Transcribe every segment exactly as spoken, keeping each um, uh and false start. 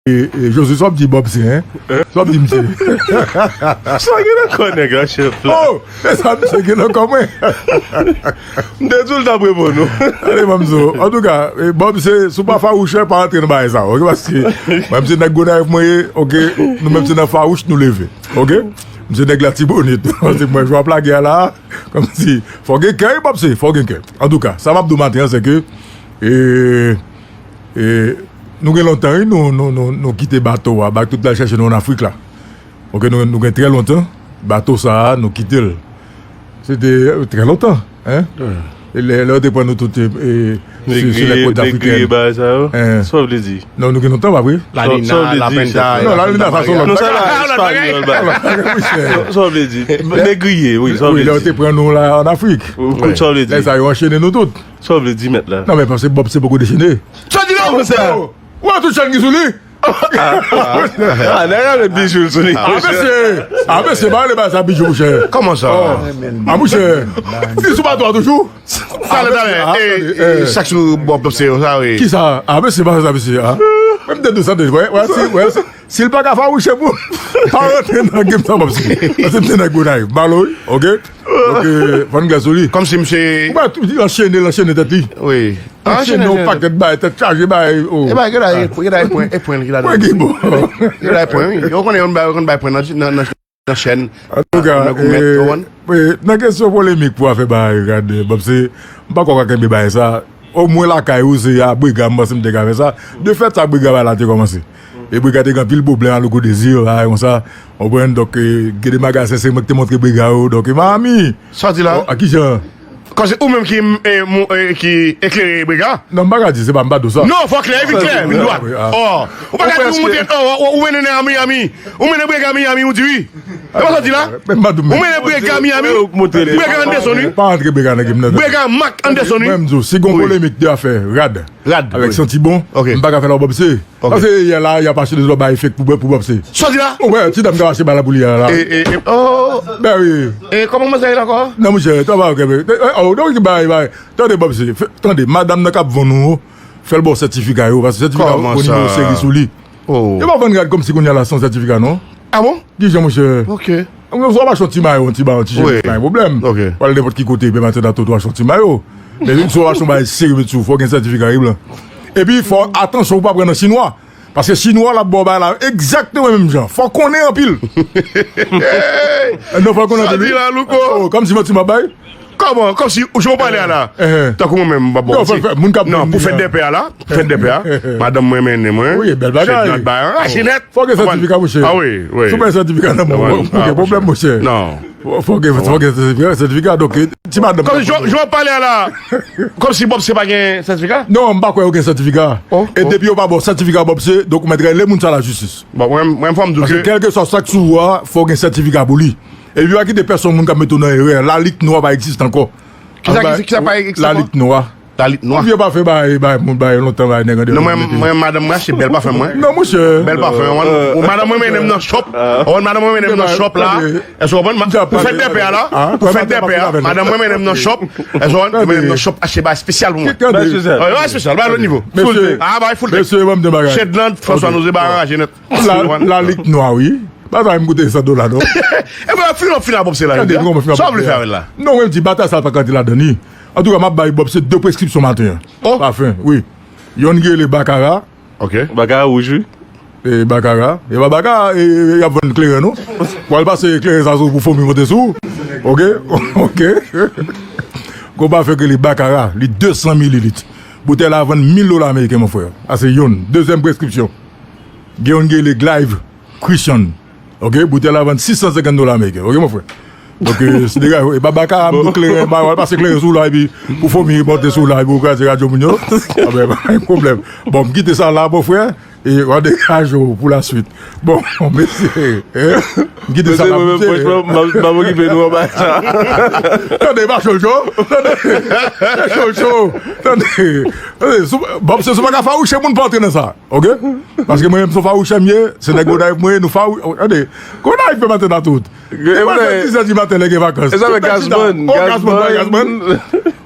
e, e, Josué, sa w ap di Bob se, hein? Sa w ap di misye? Sa gen nan kò nèg la, chèf la. Oh! E sa misye gen nan kò mwen. M te di w l t ap reponn ou. Ale, ban m di w. Antouka, e, Bob se, si w pa fawouchè, pa antre nan bagay sa, oke? Paske mwen, m se nèg Gonayiv mwen ye, oke? Nou menm se nan fawouch nou leve, oke? M se nèg Latibonit. Paske mwen, jan w ap lage a la, kòmsi, fò gen kè, wi, Bob se, fò gen kè. Antouka, sa m ap di w maten an, se ke, e, e, nou gen lontan, wi, nou, nou, nou, nou kite bato a, bato t al chèche nou ann Afrik la. Oke, nou, nou gen trè lontan, bato sa a, nou kite l. Se te, e, trè lontan, hein? E lè, lè yo te pran nou tout, e, e, sou, sou lè kot afriken. Negriye bagay sa yo? Hein. Sa w vle di? Non, nou gen lontan, pa vre? Sa w vle di, chèf? Non, la Linda, sa se yon lòt bagay. Non, sa bagay espanyòl, bagay. Sa w vle di? Negriye, wi, sa w vle di? Wi, lè yo te pran nou la ann Afrik. Sa w vle di? Lè sa yo anchene nou tout. Sa w vle di, mèt la? Non, men paske Bob se poko dechene. Sa w di la, monchè? Ou wè tout chenn ki sou li? Ah, nèg la met bijou l sou li. Ah, mesye, ah, mesye, pa rele bagay sa bijou, monchè. Kòman sa? Oh. Ah, monchè, li sou bato a toujou? Talè, talè, e, e, sa k sou bò pòp se yo, sa, wi. Kisa? Ah, mesye, pa fè sa, mesye, ah. Menm tèt de sante, wè, wè, si, wè, si, si l pa ka fawouche moun, pa rantre nan game sa, pòp se. Paske m te nan Gonayiv, malo, wi, oke? Donk, e, fò n gade sou li. Kòmsi misye. Ou wè, tou, li anchene, li anchene tèt li. Wi. Anchene yon pakèt bagay, tèt chaje bagay, oh. E bagay, gade, gade, pwen, e pwen ki ladan. Pwen ki bon. Gade, pwen, wi. Yo konnen yon bagay, yo konn bay pwen nan, nan, nan, nan chèn. Antouka, nan goumèt, e, ou konprann? E, nan kesyon polemik pou afè bagay, gade, Bob se, m pa kwè w ka kenbe bagay sa. Omwen lakay ou, se a Brega, m panse m te ka fè sa. De fèt, sa Brega bagay la te kòmanse. E Brega te gen anpil pwoblèm a Louko Désir, bagay konsa. Ou konprann? Donk, e, gen de magazen, se mwen ki te montre Brega yo. Donk, e Miami. Sa w di la? Oh, a kijan? Kòmsi ou menm ki, e, mou-, e, ki eklere Brega? Non, m pa ka di, se pa, m pa di w sa. Non, fò klè, vin klè, vin dwat. Oh, ou pa ka di ou monte, oh, ou, ou mennen nèg a Miami. Ou mennen Brega Miami, ou di wi. E pa sa w di la? Ou mennen Brega Miami. Brega Anderson, wi. Pa antre Brega nan game nan. Brega Mac Anderson, wi. Mwen, m di w, si gon polemik de afè rad. Rad, avèk wi. Santi bon, oke. M pa ka fè la Bob se. Oke. Paske yè la, y ap achte de zòb bay fake pou, pou Bob se. Sa w di la? Ou wè, ti dam k ap achte bal la pou li a la. E, e, e, oh. Ben wi. E kòman manzè ye la ankò? Non, monchè, travay, oke, ben, e, e, oh, donk, bay, bay. Tande, Bob se, fè, tande, madanm nan k ap vann ou, fè l ba w sètifika yo, paske sètifika yo, nimewo seri sou li. Oh. Yo pa vann rad kòmsi kounye a la san sètifika, non. Ah bon? Kijan, monchè? Ok. Donk, si w ap achte yon ti mayo, yon ti ba, yon ti jeniz, wi, pa gen pwoblèm. Ok. W al nenpòt ki kote, menm atè nan tout, w achte yon ti mayo. Men si w ap achte yon bagay serye, met sou, fò w gen sètifika, wi, blan. Epi, fò, atansyon, ou pa pran nan chinwa. Paske chinwa, l ap ba w bagay la, egzakteman menm jan. Fò w konnen anpil. Non, fò w konnen anpil, wi. Sa di la, Louko? Oh, kòmsi manti m ap bay? Kòman? Kòmsi, jan w pale a la? Tankou mwen menm, m pa ba w manti. Non, pou fèt dèpè a la, pou fèt dèpè a, madanm mwen mennen mwen. Wi, bèl bagay. Fò gen sètifika, monchè. Ah wi, wi. Si w pa gen sètifika nan men w, ou gen pwoblèm, monchè. Non. Fò gen, fò gen sètifika, sètifika, donk, ti madanm. Kòmsi jan, jan w pale a la, kòmsi Bob se pa gen sètifika? Non, m pa kwè yo gen sètifika. E depi yo pa ba w sètifika Bob se, donk ou mèt rele moun sa lajistis. Bon, mwen, mwen, fò m di w ke kèlkeswa sa k sou ou a, fò w gen sètifika pou li. Epi pa kite pèsonn moun k ap mete w nan erè. Lalit nwa pa egziste ankò. Kisa, kisa, kisa pa egziste ankò? Lalit nwa. Lalit nwa. Ou vye pafen bay, bay, moun bay lontan bay nèg an de. Non, mwen, mwen, madanm mwen achte bèl pafen mwen. Non, monchè. Bèl pafen, ou konprann? Madanm mwen mennen m nan shop. Ou konprann, madanm mwen mennen m nan shop la. Èske w konprann? Pou fèt dèpè a la, pou fèt dèpè a, madanm mwen mennen m nan shop. Èske w konprann? Mennen m nan shop, achte bagay espesyal pou mwen. Bagay espesyal, bagay lòt nivo. Full tank. Ah, bagay full tank. Mesye, ban m de bagay. Chèd lan, François Nozé, bagay anraje nèt. Lalit nwa, wi. Pa ta menm koute san dola, non. E ben, fin, fin a Bob se la, sa w vle fè avè l la? Non, mwen di, batay sa pa ka antre ladan li. Antouka, m ap bay Bob se de preskripsyon maten an. Oh. Pafen, wi. Yonn ki rele Bakara. Ok. Bakara wouj, wi. E Bakara. E pa Bakara, e, e, y ap vann kleren, non. Pou al pase kleren sa sou pou fomi monte sou. Ok? Ok. Gon pafen ki rele Bakara. Li de san mililit. Boutèy la vann mil dola ameriken, mon frè. Sa se yonn. Dezyèm preskripsyon. Gen yonn ki rele Clive Christian. Ok, boutèy la vann sis san senkant dola ameriken. Ok, mon frè. Donk, e, si dega, e pa Bakara, m di w kleren, ba, w al pase kleren sou la, epi pou fomi monte sou la, epi w kraze radyo moun yo. A ben, pa gen pwoblèm. Bon, m kite sa la, mon frè. E w al degaje w pou la swit. Bon, mesye, e, m kite sa la pou mesye. Franchman, m ap, m ap okipe nou anba sa. Tande, pa cho cho. Tande, cho cho. Tande, tande, sou, bon, se sou pa ka fawouche moun pa antre nan sa. Ok? Paske mwen menm se yon fawouchè m ye, se nèg Gonayiv mwen ye, nou fawou-, tande, Gonayiv fè maten nan tout. E mwen fè dizè di maten lè gen vakans. E sa fè Gazman, oh, Gazman, Gazman.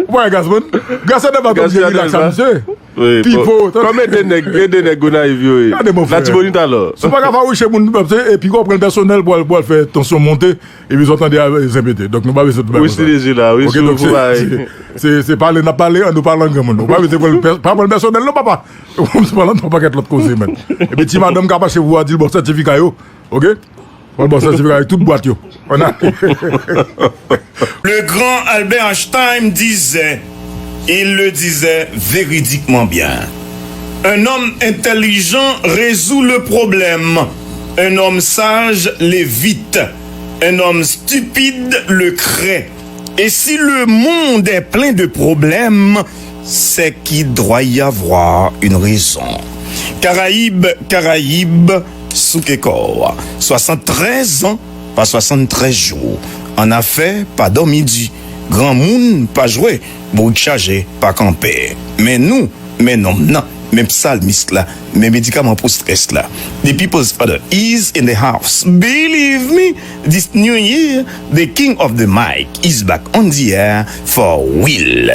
Ou pa wè Gasman? Gasman nan pa tande Gasman rilaks a nan misye. Wi, Pipo, bon. Kòm ede nèg, ede nèg Gonayiv yo ye. Gade bon frè. Latibonit alò. Si w pa ka fawouche moun, e pi w pran l pèsonèl pou al, pou al fè tansyon monte, epi zòt tande a zen pete. Donk nou pa bezwen tout bagay Wi, konsa. Stilezi la, wi, Ok, sou donk pou se, bay. se, se, se pale n ap pale, an nou pale an granmoun. Ou pa bezwen pran l pè- pa pran l pèsonèl non, papa. Ou pa pran l nan pakèt lòt koze, men. Epi ti madanm ka mache pou w a di l bon sètifika yo. Ok? Bon, bon, sètifika yo, tout bwat yo. On a- Le grand Albert Einstein disait, il le disait véridiquement bien, un homme intelligent résout le problème, un homme sage l'évite, un homme stupide le crée. Et si le monde est plein de problèmes, c'est qu'il doit y avoir une raison. Caraïbes, Caraïbes, souke kò w. Swasanntrèz an pa swasanntrèz jou. An afè, pa dòmi di. Granmoun pa jwe, bourik chaje pa kanpe. Men nou, men nonm nan, men psalmis la, men medikaman pou strès la. The people's father is in the house. Believe me, this new year, the king of the mic is back on the air for real.